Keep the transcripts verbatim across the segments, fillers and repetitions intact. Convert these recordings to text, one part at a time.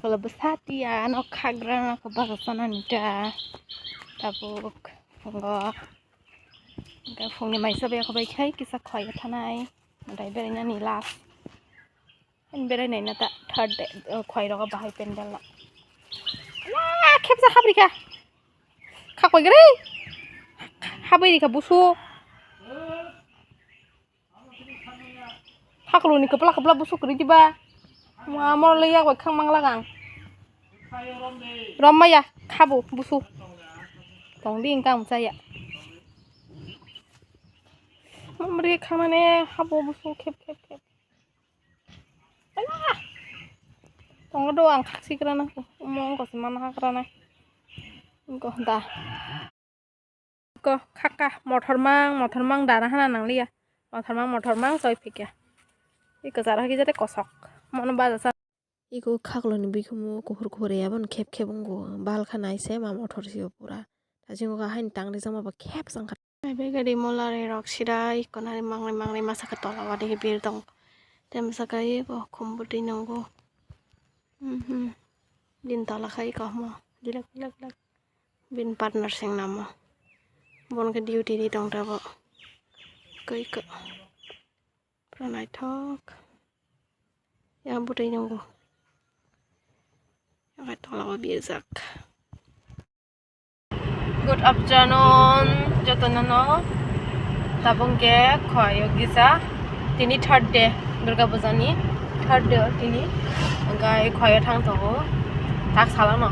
Wala bwsa tiya no khagra no khe bwsa sana ni ta. Tabuk phungo. Hwnkhe phungni maisa bai khe bai khai kisa khwlai thanai. Mwtai berai nani last. Ani berai nai na ta third day, o khwlai rogo bahai pandal no. Ala khepsa habri kha. Kha koi gre. Habri kha busu. Haklo ni kwpla kwpla busu kwrwi diba. Ma mor le yak bai khang mangla gang. Rom maya khabo busu. Tong di engka mchaya. Mamri khang mane habo busu khep khep khep. Ala. Tong do ang khak sikra na ko. Mo ko se mana hakra na. Ko da. Ko khakha mothor mang, mothor mang dana hana nang liya. Mothor mang, mothor mang soi phikya. I kwcharo hagi jate kosok. Mono baja sa. Iko khaklo ni bikhumu kuhur kuhur ya bon khep khep wngkha. Bal kha nai se ma mothor sio pura. Tajingo ka hain tang rijak ma ba khep sangkha. Bai gari mola re rok sira iko nari mangnai mangnai masa khe tola wadi bir tong. Tem saka iko khumbu twi nongo. Mhm. Din tola khai ko mo. Dilak dilak dilak. Bini partner seng namo. Bon khe duty di tong tabo. Koi ko. Pura naithok. Yang bwtwi nungo. Yang tola o bijak. Good afternoon, jotono no. Tabuk khe khwlai o gisa. Tini third day, Durga Puja ni third day o tini. Hwnkhe khwlai o thang tongo. Tak salo no.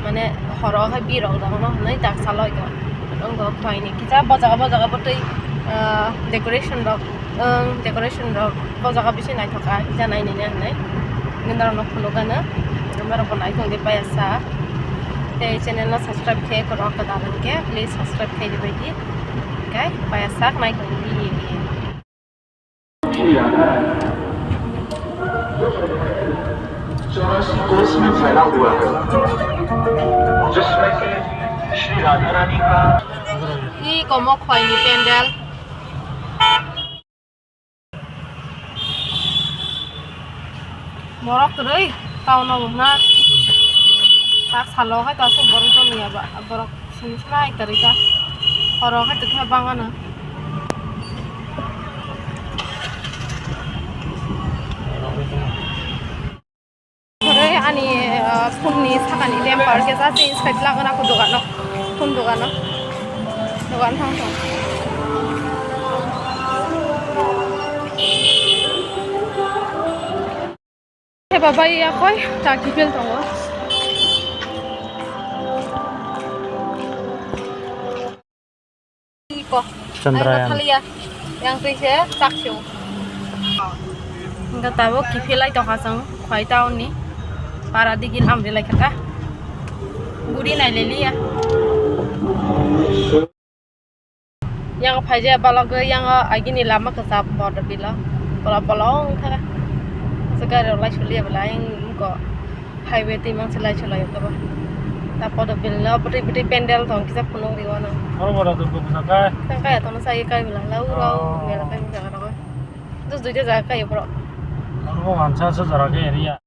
Mane horo khe birok dong no hwnwi tak salo iko. Wngkha khwlai ni kisa bojaga bojaga bwtwi, ah, decoration rok, wng, decoration rok bojaga bisi naithok kha, kisa nainani hwnwi. Nini norok no phunukgano. Norok bo naithok di paiya sa. Tei channel no subscribe khe kwrwng kwtal hwnkhe please subscribe khe di bai di. Hwnkhe paiya sak naithok di. Shri राधा रानी चौरासी कोस में फैला हुआ है, जिसमें से श्री राधा रानी का Hi komo khwlai ni pendel. Borok kwrwi town o wngna. Tak salo hai to aswk borok jomya ba, borok sini sina ai kwrwi ta. Horo hai to khe bangano. Hore ani, ah, phone ni sakani temper kisa change khai lagana ko dogano, phone dogano, dogan thang thang. Heba bai ya koi ta kipel tongo. Iko. Chandrayaan. Ai, thaliya. Yang twi se chak se. Hwnkhe tabuk kiphilai tongkha chwng khwlai town ni. Para digi lamri lai kha ta. Guri nai le liya. Yang phaijak balok yang agini lama kwchap bordo bilo. Bola bolong kha. Se gari rok lai suliya belai wngko. Highway twi mang se lai se lai khe ba. Ta podo bil no bwtwi bwtwi pendel tong kisa phunuk ri wano. Oro bora Durga puja kai. Tang kaya tono sai kai bela la uro. Oh. Mela kai jaga rogo. Dus duita jaga kai bro. Oro bo wansa se jora ke area.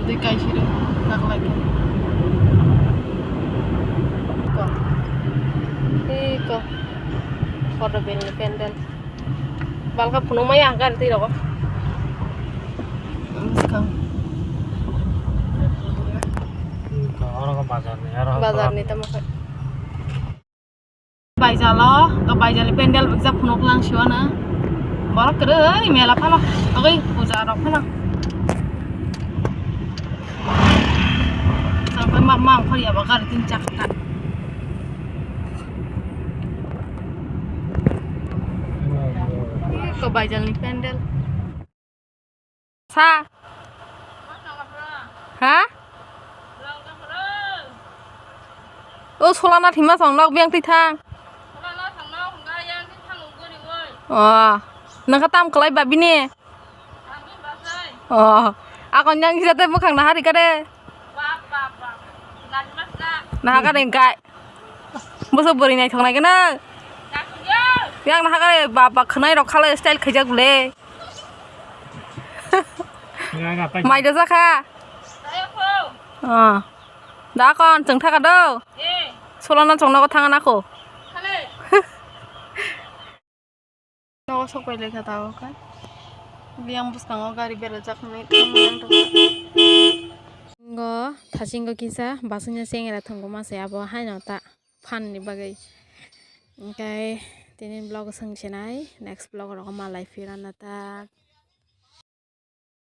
Tei kaisiro naklai khe. Ko. Tei ko. Kodo belni pendel. Balkha phunukmaya ang gari twi rogo. Bwskang. Oro bazarni, oro bazarni tamo khe. Baijalo, to baijali pendel biksa phunuk lang siwano. Borok kwrwi mela phano, togwi puja rok phano. Sampai ma, ma, ongkhor ya ba gari tin chakka. Ko baijalni pendel. Sa. Ha? O solana thima song nok biang twi thang. O, nang kha tam kwlai ba bini? O, akon yang kisa tei bwkhang nahari kare. Naha kare engkai. Bwswk bwrwi naithok nai gwnang. Yang nahakhe baba khwnai rok khalai style khaijak bwle. Mai da jakha. Ah. Da kon chwng thaka do. Solana chwng nogo thangna kho. Nogo sok pai lekha ta o khe. Biyang bwskango gari berajak hinwi thangwi ang tongkha. Ngo thasingo kisa basingni chengera thwngkuma se abo haino ta phan ni bagwi. Hwnkhe tini vlog swng sinai, next vlog rogo malai phirana ta.